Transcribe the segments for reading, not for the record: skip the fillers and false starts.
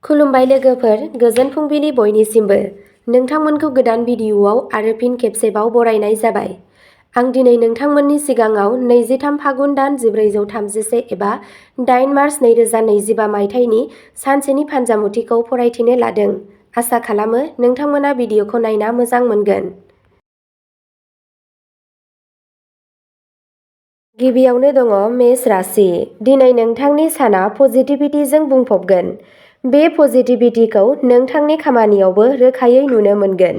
खुलुमबाय लोगोफोर, गोजोन फुंबिलि बयनिसिमबो। नोंथांमोनखौ गोदान भिडिअ'आव आरो फिन खेबसेबाव बरायनाय जाबाय। आं दिनै नोंथांमोननि सिगाङाव 23 फागुन दान 1431 एबा 8 मार्च 2025 मायथाइनि सानसेनि फान्जामुथिखौ फरायथिनो लादों। आसा खालामो नोंथांमोना भिडिअ'खौ नायना मोजां मोनगोन। गिबियावनो दङ मेष राशि। दिनै नोंथांनि साना पजिटिभिटिजों बुंफबगोन। बे पजिटिभिटिखौ नोंथांनि खामानियावबो रोखायै नुनो मोनगोन।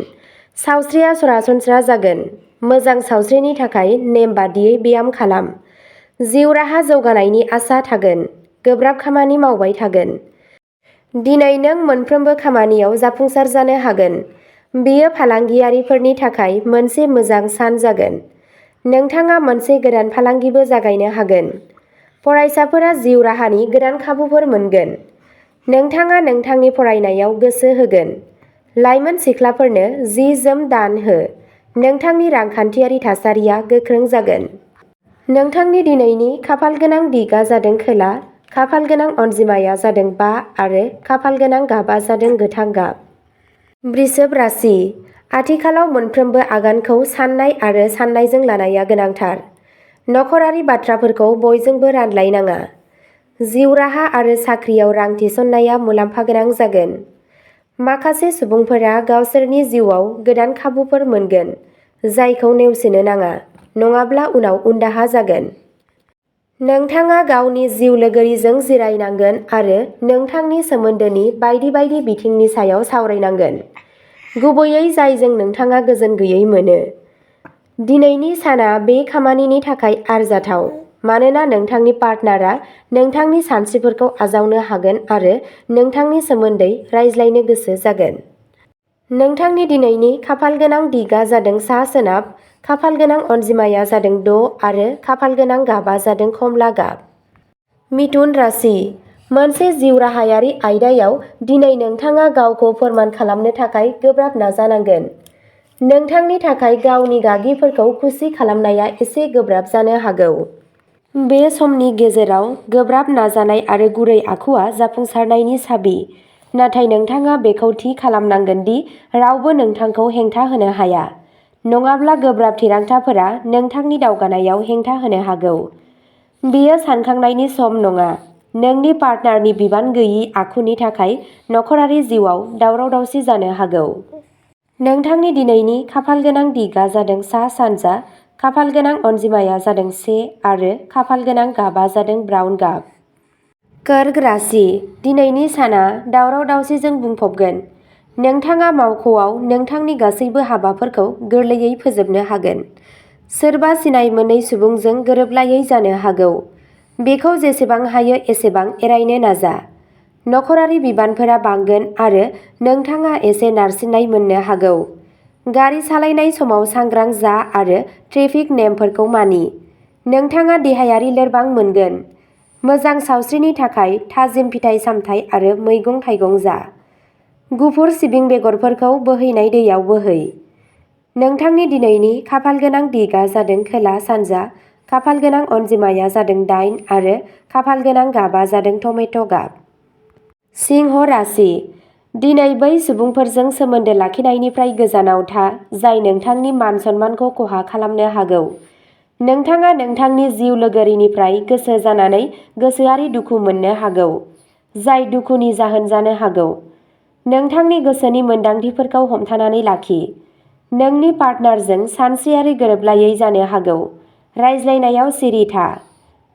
सावस्रिया सरासनस्रा जागोन। मोजां सावस्रिनि थाखाय नेम बादियै ब्याम खालाम। जिउ राहा जौगानायनि आसा थागोन। गोब्राब खामानि मावबाय थागोन। दिनै नों मोनफ्रोमबो खामानियाव जाफुंसार जानो हागोन। बेयो फालांगियारिफोरनि थाखाय मोनसे मोजां सान जागोन। नोंथाङा मोनसे गोदान फालांगिबो जागायनो हागोन। फरायसाफोरा जिउ राहानि गोदान खाबुफोर मोनगोन। नोंथाङा नोंथांनि फरायनायाव गोसो होगोन। लाइमोन सिख्लाफोरनो जि-जोम दान हो। नोंथांनि रांखान्थियारि थासारिया गोख्रों जागोन। नोंथांनि दिनैनि खाफालगोनां दिगआ जादों खोला, खाफालगोनां अनजिमाया जादों 5 आरो खाफालगोनां गाबआ जादों गोथां गाब। वृषभ राशि। आथिखालाव मोनफ्रोमबो आगानखौ साननाय आरो साननायजों लानाया गोनांथार। नखरारि बाथ्राफोरखौ बयजोंबो रानलायनाङा। जिउ राहा आरो साख्रियाव रां थिसननाया मुलाम्फा गोनां जागोन। माखासे सुबुंफोरा गावसोरनि जिउआव गोदान खाबुफोर मोनगोन, जायखौ नेवसिनो नाङा, नङाब्ला उनाव उनदाहा जागोन। नोंथाङा गावनि जिउ लोगोरिजों जिरायनांगोन आरो नोंथांनि सोमोन्दोनि बायदि बायदि बिथिंनि सायाव सावरायनांगोन, गुबैयै जायजों नोंथाङा गोजोन गैयै मोनो। दिनैनि साना बे खामानिनि थाखाय आरजाथाव मानोना नोंथांनि पार्टनारआ नोंथांनि सानस्रिफोरखौ आजावनो हागोन आरो नोंथांनि सोमोन्दै रायज्लायनो गोसो जागोन। नोंथांनि दिनैनि खाफालगोनां दिगआ जादों सा-सोनाब, खाफालगोनां अनजिमाया जादों 6 आरो खाफालगोनां गाबआ जादों खमला गाब। मिथुन राशि। मोनसे जिउ राहायारि आयदायाव दिनै नोंथाङा गावखौ फोरमान खालामनो थाखाय गोब्राब नाजानांगोन। नोंथांनि थाखाय गावनि गागिफोरखौ खुसि खालामनाया एसे गोब्राब जानो हागौ। बे समनि गेजेराव गोब्राब नाजानाय आरो गुरै आखुआ जाफुंसारनायनि साबि, नाथाय नोंथाङा बेखौ थि खालामनांगोन दि रावबो नोंथांखौ हेंथा होनो हाया, नङाब्ला गोब्राब थिरांथाफोरा नोंथांनि दावगानायाव हेंथा होनो हागौ। बेयो सानखांनायनि सम नङा। नोंनि पार्टनारनि बिबान गैयै आखुनि थाखाय नखरारि जिउआव दावराव-दावसि जानो हागौ। नोंथांनि दिनैनि खाफालगोनां दिगआ जादों सा-सानजा, खाफालगोनां अनजिमाया जादों 1 आरो खाफालगोनां गाबआ जादों ब्राउन गाब। कर्क राशि। दिनैनि साना दावराव-दावसिजों बुंफबगोन। नोंथाङा मावख'आव नोंथांनि गासैबो हाबाफोरखौ गोरलैयै फोजोबनो हागोन। सोरबा सिनाय मोनै सुबुंजों गोरोबलायै जानो हागौ। बेखौ जेसेबां हायो एसेबां एरायनो नाजा। नखरारि बिबानफोरा बांगोन आरो नोंथाङा एसे नारसिननाय मोननो हागौ। गारि सालायनाय समाव सांग्रां जा आरो ट्रेफिक नेमफोरखौ मानि। नोंथाङा देहायारि लोरबां मोनगोन। मोजां सावस्रिनि थाखाय थाजिम फिथाइ-सामथाइ आरो मैगं-थाइगं जा। गुफुर सिबिं बेगरफोरखौ बोहैनाय दैयाव बोहै। नोंथांनि दिनैनि खाफालगोनां दिगआ जादों खोला-सानजा, खाफालगोनां अनजिमाया जादों 8 आरो खाफालगोनां गाबआ जादों टमेट' गाब। सिंह राशि। दिनै बै सुबुंफोरजों सोमोन्दो लाखिनायनिफ्राय गोजानाव था जाय नोंथांनि मान-सन्मानखौ खहा खालामनो हागौ। नोंथाङा नोंथांनि जिउ लोगोरिनिफ्राय गोसो जानानै गोसोआरि दुखु मोननो हागौ, जाय दुखुनि जाहोन जानो हागौ। नोंथांनि गोसोनि मोनदांथिफोरखौ हमथानानै लाखि। नोंनि पार्टनारजों सानस्रियारि गोरोबलायै जानो हागौ। रायज्लायनायाव सिरि था।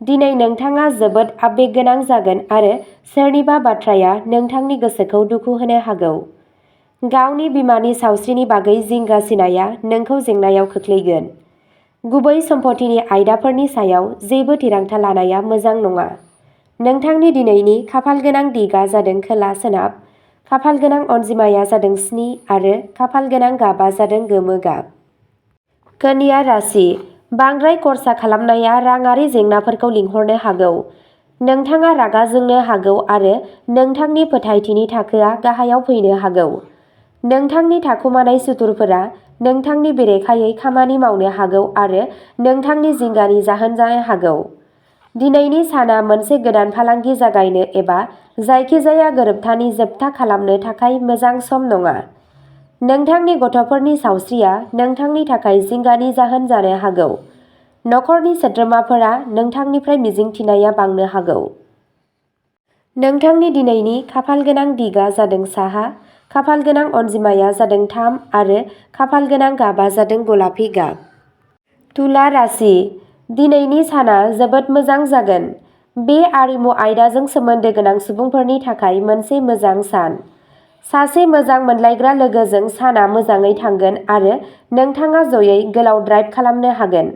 दिनै नोंथाङा जोबोद आबेगगोनां जागोन आरो सोरनिबा बाथ्राया नोंथांनि गोसोखौ दुखु होनो हागौ। गावनि बिमानि सावस्रिनि बागै जिंगा सिनाया नोंखौ जेंनायाव खोख्लैगोन। गुबै सम्पथिनि आयदाफोरनि सायाव जेबो थिरांथा लानाया मोजां नङा। नोंथांनि दिनैनि खाफालगोनां दिगआ जादों खोला-सोनाब, खाफालगोनां अनजिमाया जादों 7 आरो खाफालगोनां गाबआ जादों गोमो गाब। कन्या राशि। बांद्राय खर्सा खालामनाया राङारि जेंनाफोरखौ लिंहरनो हागौ। नोंथाङा रागा जोंनो हागौ आरो नोंथांनि फोथायथिनि थाखोआ गाहायाव फैनो हागौ। नोंथांनि थाखुमानाय सुथुरफोरा नोंथांनि बेरेखायै खामानि मावनो हागौ आरो नोंथांनि जिंगानि जाहोन जानो हागौ। दिनैनि साना मोनसे गोदान फालांगि जागायनो एबा जायखिजाया गोरोबथानि जोबथा खालामनो थाखाय मोजां सम नङा। नोंथांनि गथ'फोरनि सावस्रिया नोंथांनि थाखाय जिंगानि जाहोन जानो हागौ। नखरनि सोद्रोमाफोरा नोंथांनिफ्राय मिजिंथिनाया बांनो हागौ। नोंथांनि दिनैनि खाफालगोनां दिगा जादों साहा, खाफालगोनां अनजिमाया जादों 3 आरो खाफालगोनां गाबा जादों गलापि गाब। तुला राशि, दिनैनि साना जोबोद मोजां जागोन। बे आरिमु आयदाजों सोमोन्दो गोनां सुबुंफोरनि थाखाय मोनसे मोजां सान। सासे मोजां मोनलायग्रा लोगोजों साना मोजाङै थांगोन आरो नोंथाङा जयै गोलाव ड्राइभ खालामनो हागोन।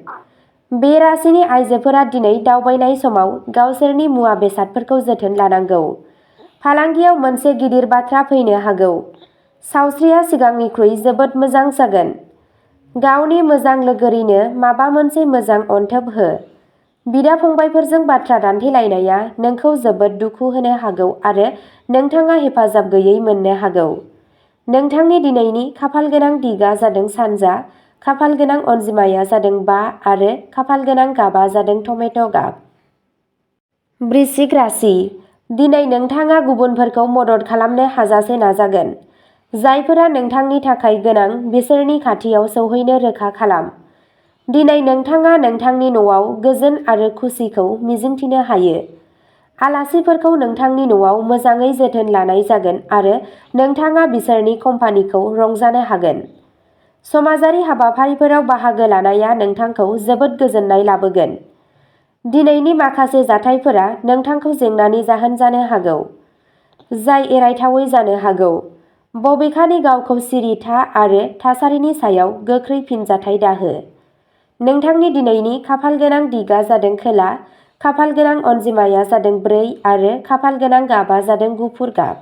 बे राशिनि आइजोफोरा दिनै दावबायनाय समाव गावसोरनि मुवा बेसादफोरखौ जोथोन लानांगौ। फालांगियाव मोनसे गिदिर बाथ्रा फैनो हागौ। सावस्रिया सिगांनिख्रुइ जोबोद मोजां जागोन। गावनि मोजां लोगोरिनो माबा मोनसे मोजां अनथोब हो। बिदा-फंबायफोरजों बाथ्रा दान्थेलायनाया नोंखौ जोबोद दुखु होनो हागौ आरो नोंथाङा हेफाजाब गैयै मोननो हागौ। नोंथांनि दिनैनि खाफालगोनां दिगा जादों सानजा, खाफालगोनां अनजिमाया जादों 5 आरो खाफालगोनां गाबा जादों टमेट' गाब। वृश्चिक राशि, दिनै नोंथाङा गुबुनफोरखौ मदद खालामनो हाजासे नाजागोन। जायफोरा नोंथांनि थाखाय गोनां बिसोरनि खाथियाव सौहैनो रोखा खालाम। दिनै नोंथाङा नोंथांनि न'आव गोजोन आरो खुसिखौ मिजिंथिनो हायो। आलासिफोरखौ नोंथांनि न'आव मोजाङै जोथोन लानाय जागोन आरो नोंथाङा बिसोरनि कम्पानिखौ रंजानो हागोन। समाजारि हाबाफारिफोराव बाहागो लानाया नोंथांखौ जोबोद गोजोननाय लाबोगोन। दिनैनि माखासे जाथायफोरा नोंथांखौ जेंनानि जाहोन जानो हागौ, जाय एरायथावै जानो हागौ। बबेखानि गावखौ सिरि था आरो थासारिनि सायाव गोख्रै फिनजाथाय दाहो। नोंथांनि दिनैनि खाफालगोनां दिगा जादों खोला, खाफालगोनां अनजिमाया जादों 4 आरो खाफालगोनां गाबा जादों गुफुर गाब।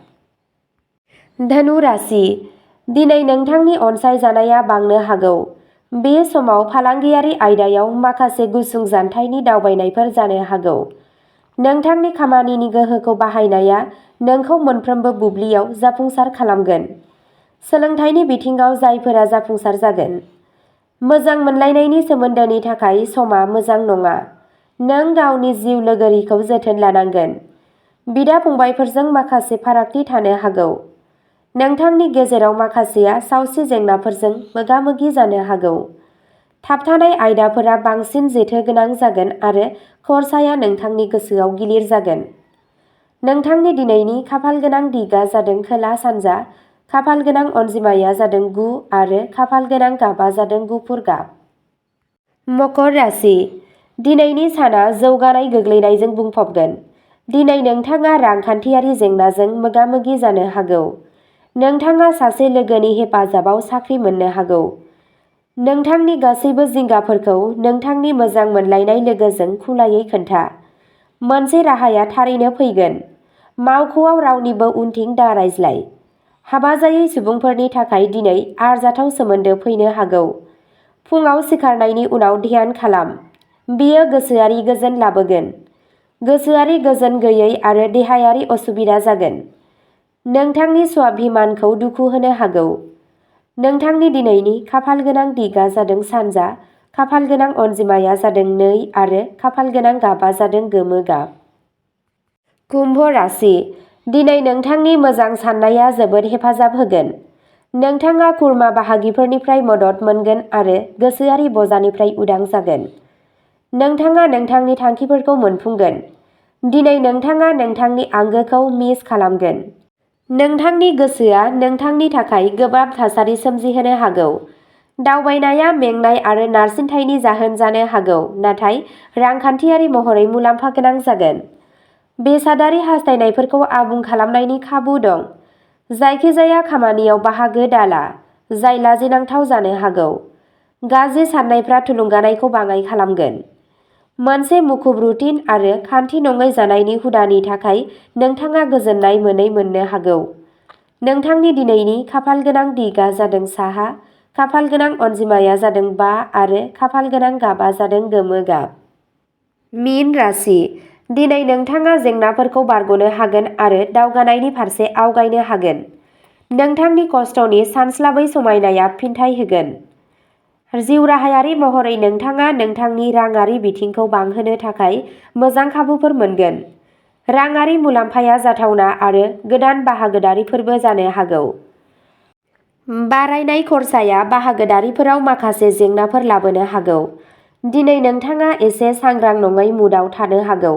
धनु राशि, दिनै नोंथांनि अनसायजानाया बांनो हागौ। बे समाव फालांगियारि आयदायाव माखासे गुसुं जानथायनि दावबायनायफोर जानो हागौ। नोंथांनि खामानिनि गोहोखौ बाहायनाया नोंखौ मोनफ्रोमबो बुब्लियाव जाफुंसार खालामगोन। सोलोंथाइनि बिथिङाव जायफोरा जाफुंसार जागोन। मोजां मोनलायनायनि सोमोन्दोनि थाखाय समा मोजां नङा। नों गावनि जिउ लोगोरिखौ जोथोन लानांगोन। बिदा-फंबायफोरजों माखासे फारागथि थानो हागौ। नोंथांनि गेजेराव माखासेया सावस्रि जेंनाफोरजों मोगा-मोगि जानो हागौ। थाबथानाय आयदाफोरा बांसिन जेथो गोनां जागोन आरो खरसाया नोंथांनि गोसोआव गिलिर जागोन। नोंथांनि दिनैनि खाफालगोनां दिगा जादों खोला-सानजा, खाफालगोनां अनजिमाया जादों 9 आरो खाफालगोनां गाबा जादों गुफुर गाब। मकर राशि, दिनैनि साना जौगानाय गोग्लैनायजों बुंफबगोन। दिनै नोंथाङा रांखान्थियारि जेंनाजों मोगा-मोगि जानो हागौ। नोंथाङा सासे लोगोनि हेफाजाबाव साख्रि मोननो हागौ। नोंथांनि गासैबो जिंगाफोरखौ नोंथांनि मोजां मोनलायनाय लोगोजों खुलायै खोन्था। मोनसे राहाया थारैनो फैगोन। मावख'आव रावनिबो उनथिं दा रायज्लाय। हाबा जायै सुबुंफोरनि थाखाय दिनै आरजाथाव सोमोन्दो फैनो हागौ। फुंआव सिखारनायनि उनाव ध्यान खालाम। बेयो गोसोआरि गोजोन लाबोगोन। गोसोआरि गोजोन गैयै आरो देहायारि असुबिदा जागोन। नोंथांनि स्वाभिमानखौ दुखु होनो हागौ। नोंथांनि दिनैनि खाफालगोनां दिगा जादों सानजा, खाफालगोनां अनजिमाया जादों 2 आरो खाफालगोनां गाबा जादों गोमो गाब। कुम्भ राशि, दिनै नोंथांनि मोजां साननाया जोबोद हेफाजाब होगोन। नोंथाङा खुरमा बाहागिफोरनिफ्राय मदद मोनगोन आरो गोसोआरि बजानिफ्राय उदां जागोन। नोंथाङा नोंथांनि थांखिफोरखौ मोनफुंगोन। दिनै नोंथाङा नोंथांनि आंगोखौ मिस खालामगोन। नोंथांनि गोसोआ नोंथांनि थाखाय गोब्राब थासारि सोमजिहोनो हागौ। दावबायनाया मेंनाय आरो नारसिनथायनि जाहोन जानो हागौ, नाथाय रांखान्थियारि महरै मुलाम्फा गोनां जागोन। बेसादारि हास्थायनायफोरखौ आबुं खालामनायनि खाबु दं। जायखिजाया खामानियाव बाहागो दाला, जाय लाजिनांथाव जानो हागौ। गाज्रि साननायफ्रा थुलुंगानायखौ बाङाइ खालामगोन। मोनसे मुखुब रुटिन आरो खान्थि नङै जानायनि हुदानि थाखाय नोंथाङा गोजोननाय मोननो हागौ। नोंथांनि दिनैनि खाफालगोनां दिगा जादों साहा, खाफालगोनां अनजिमाया जादों 5 आरो खाफालगोनां गाबा जादों गोमो गाब। मीन राशि, दिनै नोंथाङा जेंनाफोरखौ बारग'नो हागोन आरो दावगानायनि फारसे आवगायनो हागोन। नोंथांनि खस्थ'नि सानस्लाबै समायनाया फिनथाय होगोन। जिउ राहायारि महरै नोंथाङा नोंथांनि राङारि बिथिंखौ बांहोनो थाखाय मोजां खाबुफोर मोनगोन। राङारि मुलाम्फाया जाथावना आरो गोदान बाहागोदारिफोरबो जानो हागौ। बारायनाय खरसाया बाहागोदारिफोराव माखासे जेंनाफोर लाबोनो हागौ। दिनै नोंथाङा एसे सांग्रां नङै मुडआव थानो हागौ।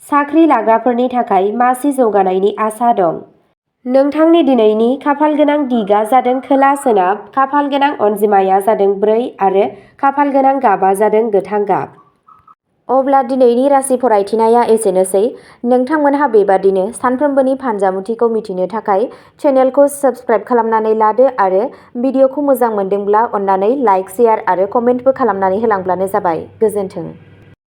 साख्रि लाग्राफोरनि थाखाय मासि जौगानायनि आसा दं। नोंथांनि दिनैनि खाफालगोनां दिगआ जादों खोला-सोनाब, खाफालगोनां अनजिमाया जादों 4 आरो खाफालगोनां गाबआ जादों गोथां गाब। अब्ला दिनैनि राशि फरायथिनाया एसेनोसै। नोंथांमोनहा बेबादिनो सानफ्रोमबोनि फानजामुथिखौ मिथिनो थाखाय चेनेलखौ साबस्क्राइब खालामनानै लादो आरो भिडिअखौ मोजां मोनदोंब्ला अन्नानै लाइक, शेयार आरो कमेन्टबो खालामनानै होलांब्लानो जाबाय। गोजोन्थों।